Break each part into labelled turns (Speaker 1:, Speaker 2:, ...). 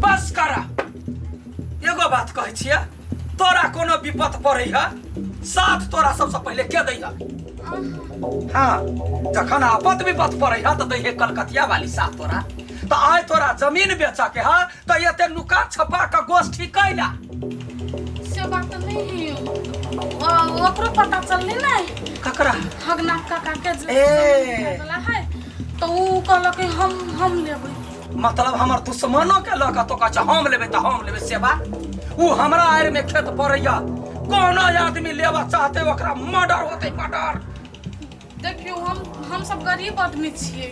Speaker 1: बस करा, एगो बात कहै छियै, तोरा कोनो विपत पड़ै है साथ तोरा सबसे पहिले के दै है? हाँ, जखन आपत विपत पड़ै है तऽ दै है कलकतिया वाली साथ तोरा। तऽ आइ तोरा जमीन बेचऽ के है तऽ एते नुका छपा के गोष्ठी कैला?
Speaker 2: से बात नहीं है, ओकरो पता चलले ने।
Speaker 1: ककरा?
Speaker 2: हगना काका के जे
Speaker 1: ए।
Speaker 2: जमीन वाला है, तो ऊ कहलक कि हम लेबै।
Speaker 1: मतलब हमर दुश्मनो के लऽ कऽ तो कहै छै हम लेबै तऽ हम लेबै। से बात ऊ हमरा आड़ि में खेत पड़ैया, कोनो आदमी लेबऽ चाहते ओकरा मर्डर होतै, मर्डर।
Speaker 2: देखियौ, हम सब गरीब आदमी छियै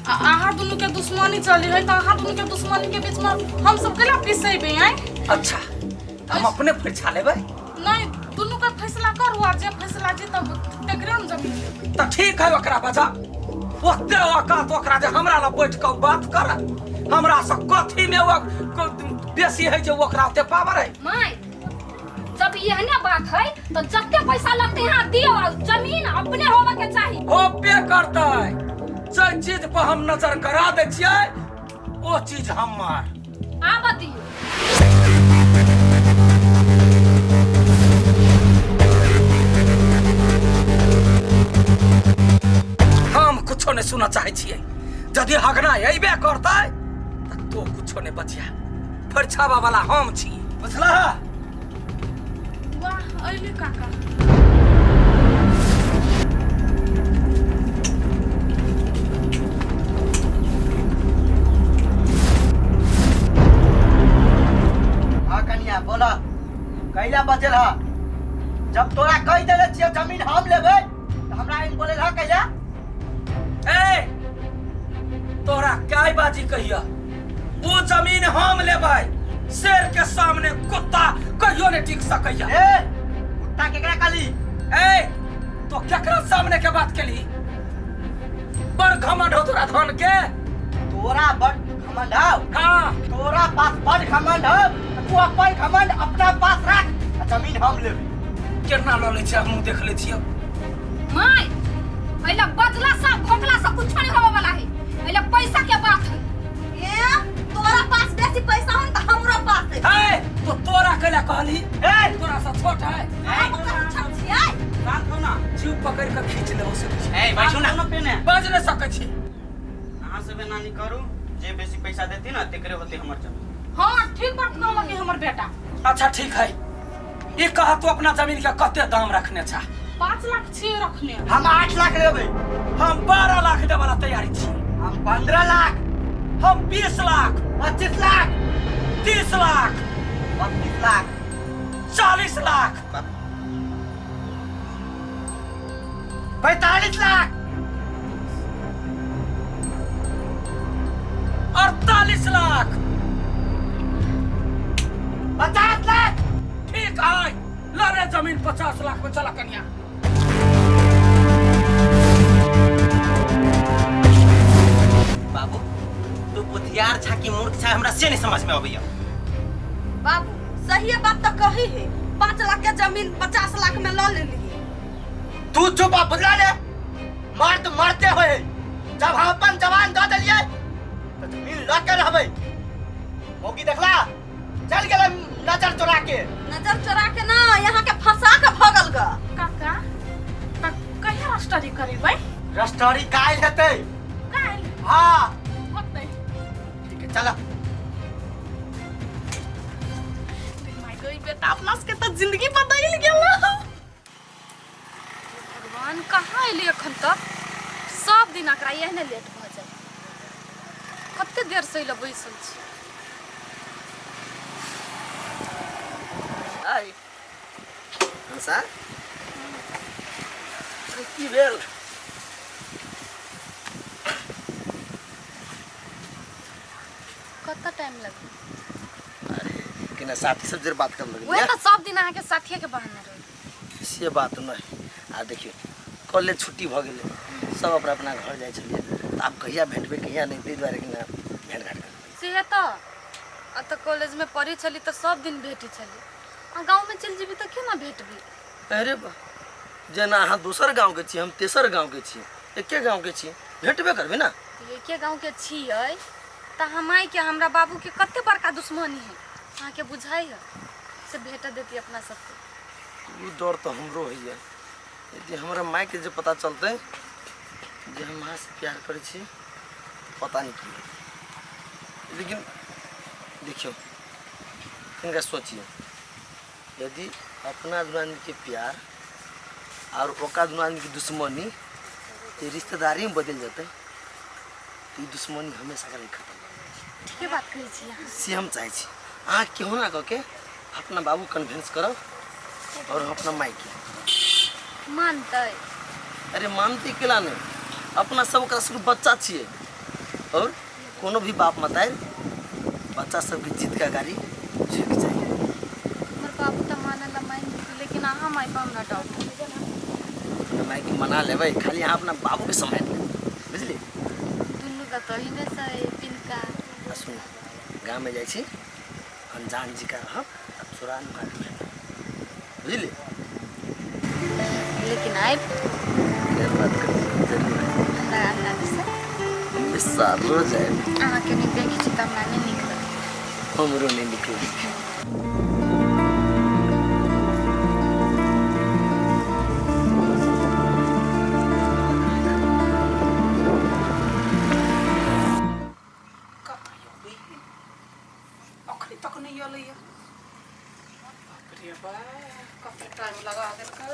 Speaker 2: आ अहाँ दुनू के दुश्मनी चली है, तऽ अहाँ दुनू के दुश्मनी के बीच में हम सब केना पिसेबै आँय?
Speaker 1: अच्छा, तऽ हम अपने फरिछा लेबै।
Speaker 2: नहीं, दुनू के फैसला करू आ जे फैसला जीतब तकरे हम जमीन लेबै।
Speaker 1: तऽ ठीक है, ओकरा बजा। ओते औकात ओकरा जे हमरा लग बैठ कऽ बात कर हमरा से? कथी में ओ बेसी है जे ओकरा ओते पावर है?
Speaker 3: माय, जब एहने बात है तो जते पैसा लगते यहाँ दियो, आ जमीन अपने होवे के चाही।
Speaker 1: होबे करतै। जे चीज पर हम नजर करा दै छियै ओ चीज हमर।
Speaker 3: आब दियो।
Speaker 1: हम कुछो नहीं सुनऽ चाहै छियै। यदि हगना अयबे करतै तऽ तो कुछो नहीं बचिया, फरिछावा वाला हम छी, बुझलह?
Speaker 2: वाह, अइले काका।
Speaker 4: हाँ कनिया, बोला कैला बचल हा? जब तोरा कहि देले छियै जमीन हम लेबै तऽ हमरा इन बोले हा कैला?
Speaker 1: ए, तोरा काय बाजी कहिया, ओ जमीन हम लेबै। शेर के सामने कुत्ता कहियो नहीं टिक सकैया।
Speaker 4: ए, कुत्ता केकरा कहली?
Speaker 1: ए, तो केकरा सामने के बात केली? बड़ घमंड हो तोरा धन के।
Speaker 4: तोरा बड़ घमंड हौ।
Speaker 1: हाँ।
Speaker 4: तोरा पास बड़ घमंड हौ तऽ तू अपन घमंड अपना पास राख आ जमीन हम लेबै।
Speaker 1: केना लऽ लै छै, हमहूँ देख लै छियै।
Speaker 3: माय, पहले बजला से भोकला से कुछ नहीं होवे वाला है, पहले पैसा के बात है।
Speaker 5: ए, तोरा पास बेसी पैसा हो त हमरो पास है।
Speaker 1: ए, तो तोरा कैला कहली?
Speaker 4: ए।
Speaker 1: तोरा से छोट है।
Speaker 5: हम ओकर छोट छियै।
Speaker 6: शांत हो ना।
Speaker 1: जीव पकड़ के खींच लेबो से।
Speaker 6: ए, बैठू ना पेने।
Speaker 1: बाज नहीं सकै छी।
Speaker 6: अहाँ सब एना नहीं करू, जे बेसी पैसा देती ना तेकरे होते हमर जमीन।
Speaker 2: हाँ, ठीक बात कहलक हमर बेटा।
Speaker 1: अच्छा ठीक है, ई कह तू अपना जमीन के कते दाम रखने छा?
Speaker 2: 5 लाख छियै रखने।
Speaker 4: हम 8 लाख लेबै।
Speaker 1: हम 12 लाख देबा ला तैयारी छी।
Speaker 4: हम 15 लाख।
Speaker 1: हम 20 लाख।
Speaker 4: 25 लाख।
Speaker 1: 30 लाख।
Speaker 4: 32 लाख।
Speaker 1: 40 लाख।
Speaker 4: 45 लाख।
Speaker 1: 48 लाख।
Speaker 4: 50 लाख।
Speaker 1: ठीक है, लड़े जमीन 50 लाख में। चला कन्या।
Speaker 7: बाबू, तू बुधियार छा कि मूर्ख छा, हमरा से नहीं समझ में अबैया।
Speaker 5: बाबू, सही बात तो कही है, 5 लाख के जमीन 50 लाख में ल लेली।
Speaker 4: तू चुप आ, बुझला ने? मर्द मरते होए, जब हम अपन जवान दऽ देलियै तऽ जमीन लऽ के रहबै। मौगी देखला, चल गेलै नजर चोरा के।
Speaker 5: नजर चोरा के ना, यहाँ के फंसा के भगल ग।
Speaker 2: काका, त कहिया रजिस्ट्री करेबै?
Speaker 4: रजिस्ट्री काल्हि हेतै।
Speaker 2: काल्हि?
Speaker 4: हाँ।
Speaker 2: होतै।
Speaker 4: ठीक है, चल।
Speaker 2: My गई बेटा, अपना सबके तऽ जिंदगी बदलि गेल।
Speaker 3: भगवान, कहाँ एली अखन तक? सब दिन एकरा एहने लेट भऽ जाय। कते देर से अइला बैसल छी।
Speaker 7: आइ हंसा, अरे की भेल?
Speaker 3: कते टाइम लगल?
Speaker 7: केना साथी सब जर बात कर लगलियै।
Speaker 3: वएह तऽ सब दिन अहाँके साथिये के बहाना रहै।
Speaker 7: से बात नहि। आ देखियौ, कॉलेज छुट्टी भऽ गेलै, सब अपना अपना घर जाइ छलियै, तऽ आब कहिया भेटबै कहिया नहि, ताहि दुआरे कि ने भेँट घाट कर।
Speaker 3: से तऽ एतऽ कॉलेजमे पढ़ै छली तऽ सब दिन भेटै छली, आ गाँवमे चलि जेबी तऽ केना भेटबी?
Speaker 7: अरे बा, जेना अहाँ दोसर गाँवके छी, हम तेसर गाँवके छी, एके गाँव के छी, भेटबे करबै ना।
Speaker 3: एके गाँव के छियै तऽ हम मायके हमरा बाबूके कते बड़का दुश्मनी है, अहाँके बुझाइ है? से भेट देती अपना सबके।
Speaker 7: ई डर तऽ हमरो होइए, यदि हमरा मायके जे पता चलतै जे हम अहाँसँ प्यार करै छी, पता नहि की हेतै। लेकिन देखियौ, तनिका सोचियौ, यदि अपना दुनू आदमीके प्यार आओर ओकरा दुनू आदमीके दुश्मनी जे रिश्तेदारीमे बदलि जेतै, तऽ ई दुश्मनी हमेशाके लेल खतम भऽ जेतै।
Speaker 3: ठीके बात कहै छी अहाँ।
Speaker 7: से हम चाहै छी अहाँ केहुना कऽ के अपना बाबू कन्विंस करब और हम अपना मायके।
Speaker 3: मानतै?
Speaker 7: अरे मानतै केला नहि, अपना सब ओकरा सबके बच्चा छियै और कोनो भी बाप मतारि बच्चा सबके जीत के गाड़ी झुकि जाइ।
Speaker 3: हमर बाबू तऽ मानऽ ला मानि जेतै, लेकिन अहाँ माय पर हमरा डाउट है।
Speaker 7: अपना मायके मना लेबै, खाली अहाँ अपना बाबूके सम्हारि लेबै, बुझलियै?
Speaker 3: दुनू तऽ तोहिने से पिनका।
Speaker 7: आ सुनू, गाममे जाइ छी, अनजान जी का रहब आ चोरा नुका के भेटब, बुझलियै?
Speaker 3: लेकिन आबि
Speaker 7: केहन बात करै छी, जरूर आयब।
Speaker 3: हमरा अंगना दिस
Speaker 7: हमेशा रोज आयब।
Speaker 3: अहाँके नहि देखै छी तऽ हमरा नहि नीक लगैए।
Speaker 7: हमरो नहि नीक लगैए।
Speaker 1: कहाँ अबै अखनी तक नहि एलैया? बाप रे बा, कते टाइम लगा देलकै।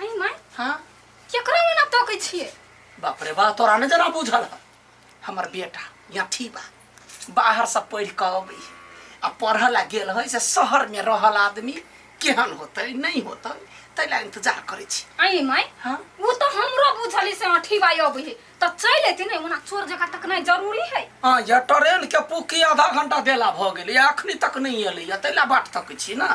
Speaker 3: आई माय,
Speaker 1: हाँ,
Speaker 3: केकरा एना तकै छियै?
Speaker 1: बाप रे बा, तोरा नहि जेना बुझल है, हमर बेटा यहाँ बा बाहर से पढ़ि कऽ अबै आ पढ़ऽ ला गेल है, से शहर में रहल आदमी केहन होतै नहि होतै, ताहि ला इंतजार करै छी।
Speaker 3: आई माय,
Speaker 1: हाँ,
Speaker 3: वो तो हमरो बुझल से अठी बाई अबै है तऽ चलि अयती ने, ओना चोर जकाँ तकनाइ जरूरी है।
Speaker 1: हाँ, ये ट्रेन के पुकी आधा घंटा देला भऽ गेलै, अखनी तक नहि एलैया, ताहि ला बाट तकै छी ना।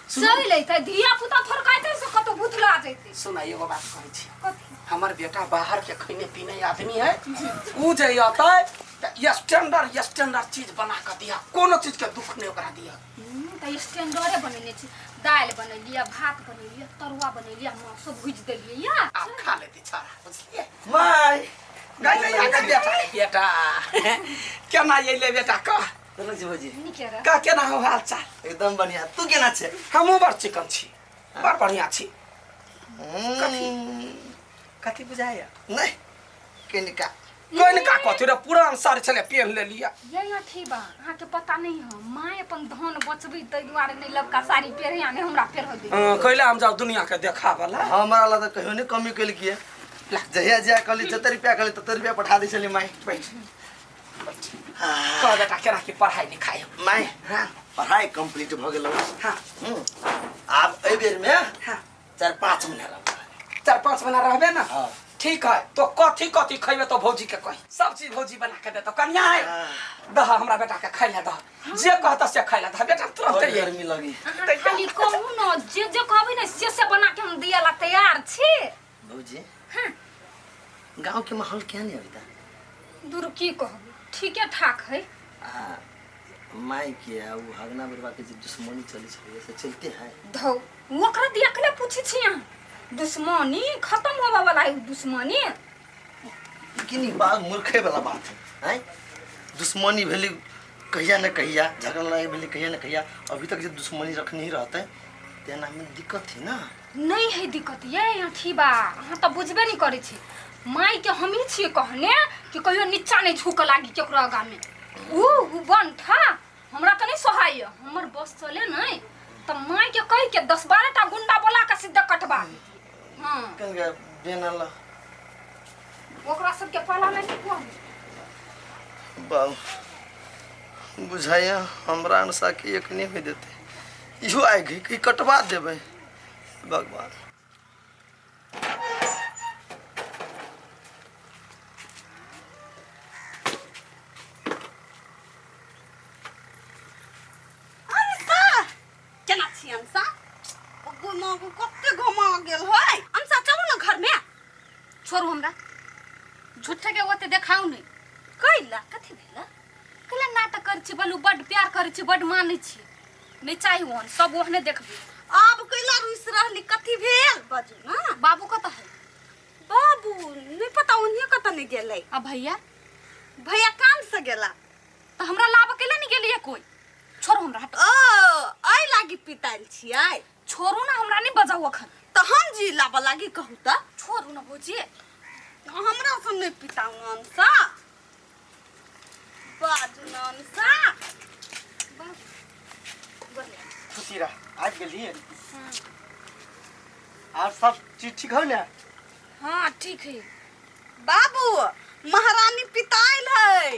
Speaker 1: सुनू,
Speaker 3: चलि अयतै, धिया पुता थोड़काइतै से कतौ भुतला जैतै।
Speaker 1: सुना, एगो बात कहै छी।
Speaker 3: कथी?
Speaker 1: हमर बेटा बाहर के खैने पीने आदमी है, उ जे अतै तऽ स्टैंडर्ड स्टैंडर्ड चीज बना कऽ दिया, कोनो चीज के दुख नहि ओकरा दिया।
Speaker 3: तऽ स्टैंडर्डे बनेने छी, दालि बनेलियै, भात बनेलियै, तरुआ बनेलियै, मासो भुजि देलियै या
Speaker 1: आब खा लेती छाड़ा, बुझलियै?
Speaker 7: माय
Speaker 1: गई गई गई, बेटा बेटा केना अयलै बेटा, कह।
Speaker 7: चलो जी भौजी।
Speaker 3: नीके रह।
Speaker 1: कह, केना हो हाल चाल?
Speaker 7: एकदम बढ़िया, तू केना छै?
Speaker 1: हमहूँ बड़ चिकन छी, बड़ बढ़िया छी। कथी कथी बुझाइया?
Speaker 7: नहि, कनिका
Speaker 1: कनिका कथी रे, पुरान साड़ी छलै पेन लेलियै।
Speaker 3: ये अथी बा, अहाँके पता नहीं है, माय अपन धन बचबी ताहि दुआरे नहि लबका साड़ी पेरहे आ नहि हमरा पेरह दे।
Speaker 1: हँ, कैला हम जाउ दुनिया के देखावला।
Speaker 7: हमरा लग तऽ कहियो नहि कमी केलकै, जहिया जहिया कहली जते रुपया कहली तते रुपया पठा दै छली माय।
Speaker 1: बैठ बैठ, कह बेटा, केना की पढ़ाई लिखाई?
Speaker 7: माय,
Speaker 1: हाँ,
Speaker 7: पढ़ाई कंप्लीट भऽ गेल।
Speaker 1: हाँ,
Speaker 7: आब एहि बेर मे
Speaker 1: हाँ,
Speaker 7: 4-5 महीना रहबै।
Speaker 1: 4-5 महीना रहबे ना?
Speaker 7: हाँ।
Speaker 1: ठीक है, तो कथी कथी खैबे तो भौजी के कही, सब चीज भौजी बना के देतो। कन्या है, दह हमरा बेटा के खाइ ला दह, जे कहता से खाइ ला दह बेटा तुरंत।
Speaker 7: बड़ गर्मी लगी।
Speaker 3: अहाँ खाली कहू ने, जे जे कहबै ने से बना के हम दिअ ला तैयार छी।
Speaker 7: भौजी,
Speaker 3: हाँ,
Speaker 7: गाँव के माहौल केहन है अभी तक?
Speaker 3: दूर की कहबै, ठीके ठाक है।
Speaker 7: आ माय के आ उ हगना बुढ़वा के जे दुश्मनी चलै छलै से चलते है?
Speaker 3: धौ, ओकरा दिया के पूछै छी अहाँ? दुश्मनी खत्म होबऽ वाला है उ दुश्मनी।
Speaker 7: लेकिन ई बात मूर्खे वाला बात है, आँय? दुश्मनी भेली कहिया न कहिया, झगड़ा लड़ाई भेली कहिया न कहिया, अभी तक जे दुश्मनी रखने ही रहते तेना में दिक्कत है ना।
Speaker 3: नहीं है दिक्कत ये अथी बा, अहाँ तऽ बुझबे नहीं करै छी। माय के हमही छियै कहने कि कहियो नीचा नहीं झुकऽ लागी केकरो आगामे। उ उ बनठा हमरा तऽ नहीं सोहाइए, हमर बस चले नहीं तऽ माय के कहि के 10-12 टा गुंडा बोला के सीधा कटबा देतियै। हाँ,
Speaker 7: कनिका बेना ला।
Speaker 3: ओकरा सबके पाला में नहीं कहबै।
Speaker 7: बाबू बुझाइया हमरा अनुसार के एक नहीं हो देते, इहो आइ गई कि कटवा देबै। भगवान।
Speaker 5: अंसा, केना छी अंसा? ओ माँ, कते घमा गेल है अंसा, चलू ने घर में।
Speaker 3: छोड़ू हमरा, झूठे के ओते देखाउ नहीं।
Speaker 5: कैला, कथी भेल?
Speaker 3: कैला नाटक करै छी? बोलू, बड प्यार करै छी, बड मानै छी, नहीं चाही ओहन, सब ओहने देखबै।
Speaker 5: आब कैला रुसि रहली, कथी भेल, बाजू ना।
Speaker 3: बाबू कतऽ है?
Speaker 5: बाबू नहीं पता ओनिये कतऽ नहीं गेलै।
Speaker 3: आ भैया?
Speaker 5: भैया काम से गेला।
Speaker 3: तऽ हमरा लाबऽ केला नहीं गेलियै कोई? छोड़ू हमरा, हटो।
Speaker 5: ओ एहि लागी पितायल छियै?
Speaker 3: छोड़ू ना, हमरा नहीं बजाउ अखन।
Speaker 5: तऽ हम जी लाबऽ लागी कहू तऽ।
Speaker 3: छोड़ू ना भौजी।
Speaker 5: हमरा से नहीं पिताउ अंशा, बाजू न अंशा।
Speaker 4: खुशी रह, आबि गेलियै। आर सब चीज ठीक हौ ने?
Speaker 3: हाँ ठीक है।
Speaker 5: बाबू महारानी पितायल है।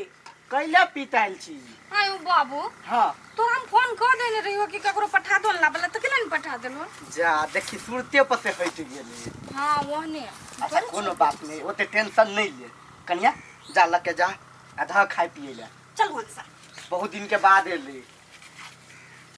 Speaker 4: कैला पितायल छी?
Speaker 3: आयो बाबू।
Speaker 4: हाँ।
Speaker 3: तो हम फोन कर देने रहियो कि ककरो पठा दो लाबला, तऽ केला नहीं पठा देलो?
Speaker 4: जा देखी सुरते पर से हटि गेलै।
Speaker 3: हाँ ओहने।
Speaker 4: अच्छा कोनो बात नहीं, ओते टेंशन नहीं ले कनिया, जा लके जा आधा खाए पिए ले।
Speaker 5: चल अंशा।
Speaker 4: बहुत दिन के बाद एले।